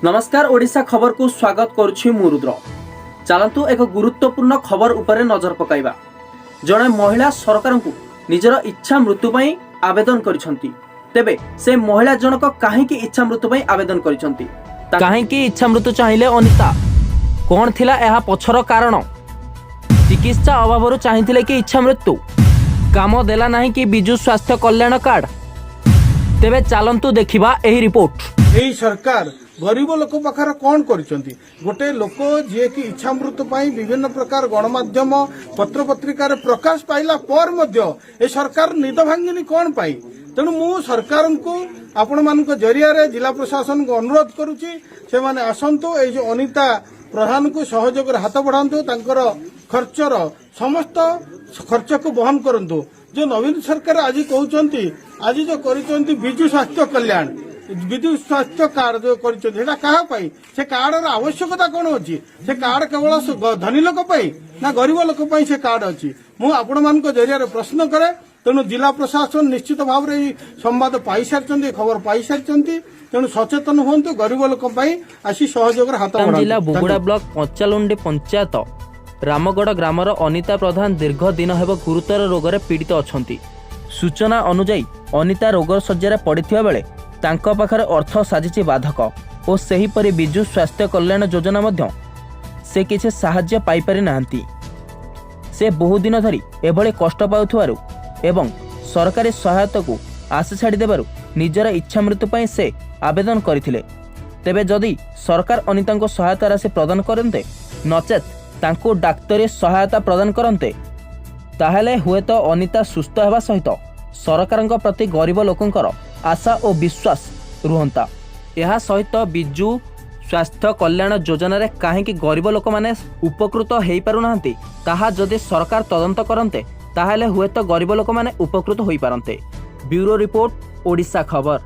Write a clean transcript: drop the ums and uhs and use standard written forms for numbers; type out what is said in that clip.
ନମସ୍କାର, ଓଡ଼ିଶା ଖବରକୁ ସ୍ୱାଗତ କରୁଛି ମୁଁ ରୁଦ୍ର। ଚାଲନ୍ତୁ, ଏକ ଗୁରୁତ୍ୱପୂର୍ଣ୍ଣ ଖବର ଉପରେ ନଜର ପକାଇବା। ଜଣେ ମହିଳା ସରକାରଙ୍କୁ ନିଜର ଇଚ୍ଛା ମୃତ୍ୟୁ ପାଇଁ ଆବେଦନ କରିଛନ୍ତି। ତେବେ ସେ ମହିଳା ଜଣକ କାହିଁକି ଇଚ୍ଛା ମୃତ୍ୟୁ ପାଇଁ ଆବେଦନ କରିଛନ୍ତି? କାହିଁକି ଇଚ୍ଛା ମୃତ୍ୟୁ ଚାହିଁଲେ ଅନିତା? କ'ଣ ଥିଲା ଏହା ପଛର କାରଣ? ଚିକିତ୍ସା ଅଭାବରୁ ଚାହିଁଥିଲେ କି ଇଚ୍ଛା ମୃତ୍ୟୁ? କାମ ଦେଲା ନାହିଁ କି ବିଜୁ ସ୍ୱାସ୍ଥ୍ୟ କଲ୍ୟାଣ କାର୍ଡ? ତେବେ ଚାଲନ୍ତୁ ଦେଖିବା ଏହି ରିପୋର୍ଟ। ଏଇ ସରକାର ଗରିବ ଲୋକ ପାଖରେ କ'ଣ କରିଛନ୍ତି? ଗୋଟେ ଲୋକ ଯିଏକି ଇଚ୍ଛାମୃତ୍ୟୁ ପାଇଁ ବିଭିନ୍ନ ପ୍ରକାର ଗଣମାଧ୍ୟମ, ପତ୍ରପତ୍ରିକାରେ ପ୍ରକାଶ ପାଇଲା ପରେ ମଧ୍ୟ ଏ ସରକାର ନିଦ ଭାଙ୍ଗିନି କ'ଣ ପାଇଁ? ତେଣୁ ମୁଁ ସରକାରଙ୍କୁ ଆପଣମାନଙ୍କ ଜରିଆରେ ଜିଲ୍ଲା ପ୍ରଶାସନକୁ ଅନୁରୋଧ କରୁଛି, ସେମାନେ ଆସନ୍ତୁ, ଏଇ ଯୋଉ ଅନିତା ପ୍ରଧାନକୁ ସହଯୋଗରେ ହାତ ବଢ଼ାନ୍ତୁ, ତାଙ୍କର ଖର୍ଚ୍ଚର ସମସ୍ତ ଖର୍ଚ୍ଚକୁ ବହନ କରନ୍ତୁ। ଯୋଉ ନବୀନ ସରକାର ଆଜି କହୁଛନ୍ତି, ଆଜି ଯୋଉ କରିଛନ୍ତି ବିଜୁ ସ୍ୱାସ୍ଥ୍ୟ କଲ୍ୟାଣ, ବିଜୁ ସ୍ୱାସ୍ଥ୍ୟ କାର୍ଡ ଯୋଉ କରିଛନ୍ତି, ସେଟା କାହା ପାଇଁ? ସେ କାର୍ଡର ଆବଶ୍ୟକତା କଣ ଅଛି? ସେ କାର୍ଡ କେବଳ ଧନୀ ଲୋକ ପାଇଁ ନା ଗରିବ ଲୋକ ପାଇଁ ସେ କାର୍ଡ ଅଛି? ମୁଁ ଆପଣମାନଙ୍କ ଜରିଆରେ ପ୍ରଶ୍ନ କରେ। ତେଣୁ ଜିଲ୍ଲା ପ୍ରଶାସନ ନିଶ୍ଚିତ ଭାବରେ ଏଇ ସମ୍ବାଦ ପାଇସାରିଛନ୍ତି, ଏ ଖବର ପାଇସାରିଛନ୍ତି। ତେଣୁ ସଚେତନ ହୁଅନ୍ତୁ, ଗରିବ ଲୋକ ପାଇଁ ଆସି ସହଯୋଗରେ ହାତ ଗଞ୍ଜାମ ଜିଲ୍ଲା ବଢ଼ାନ୍ତୁ। ବୁଗୁଡ଼ା ବ୍ଲକ ପଞ୍ଚାଲୁଣ୍ଡି ପଞ୍ଚାୟତ ରାମଗଡ଼ ଗ୍ରାମର ଅନିତା ପ୍ରଧାନ ଦୀର୍ଘ ଦିନ ହେବ ଗୁରୁତର ରୋଗରେ ପୀଡ଼ିତ ଅଛନ୍ତି। ସୂଚନା ଅନୁଯାୟୀ, ଅନିତା ରୋଗ ଶଯ୍ୟାରେ ପଡ଼ିଥିବା ବେଳେ ତାଙ୍କ ପାଖରେ ଅର୍ଥ ସାଜିଛି ବାଧକ ଓ ସେହିପରି ବିଜୁ ସ୍ୱାସ୍ଥ୍ୟ କଲ୍ୟାଣ ଯୋଜନା ମଧ୍ୟ ସେ କିଛି ସାହାଯ୍ୟ ପାଇପାରି ନାହାନ୍ତି। ସେ ବହୁଦିନ ଧରି ଏଭଳି କଷ୍ଟ ପାଉଥିବାରୁ ଏବଂ ସରକାରୀ ସହାୟତାକୁ ଆଶା ଛାଡ଼ିଦେବାରୁ ନିଜର ଇଚ୍ଛା ମୃତ୍ୟୁ ପାଇଁ ସେ ଆବେଦନ କରିଥିଲେ। ତେବେ ଯଦି ସରକାର ଅନିତାଙ୍କୁ ସହାୟତା ରାଶି ପ୍ରଦାନ କରନ୍ତେ, ନଚେତ୍ ତାଙ୍କୁ ଡାକ୍ତରୀ ସହାୟତା ପ୍ରଦାନ କରନ୍ତେ, ତାହେଲେ ହୁଏତ ଅନିତା ସୁସ୍ଥ ହେବା ସହିତ ସରକାରଙ୍କ ପ୍ରତି ଗରିବ ଲୋକଙ୍କର ଆଶା ଓ ବିଶ୍ୱାସ ରୁହନ୍ତା। ଏହା ସହିତ ବିଜୁ ସ୍ୱାସ୍ଥ୍ୟ କଲ୍ୟାଣ ଯୋଜନାରେ କାହିଁକି ଗରିବ ଲୋକମାନେ ଉପକୃତ ହୋଇପାରୁନାହାନ୍ତି, ତାହା ଯଦି ସରକାର ତଦନ୍ତ କରନ୍ତେ, ତାହେଲେ ହୁଏତ ଗରିବ ଲୋକମାନେ ଉପକୃତ ହୋଇପାରନ୍ତେ। ବ୍ୟୁରୋ ରିପୋର୍ଟ, ଓଡ଼ିଶା ଖବର।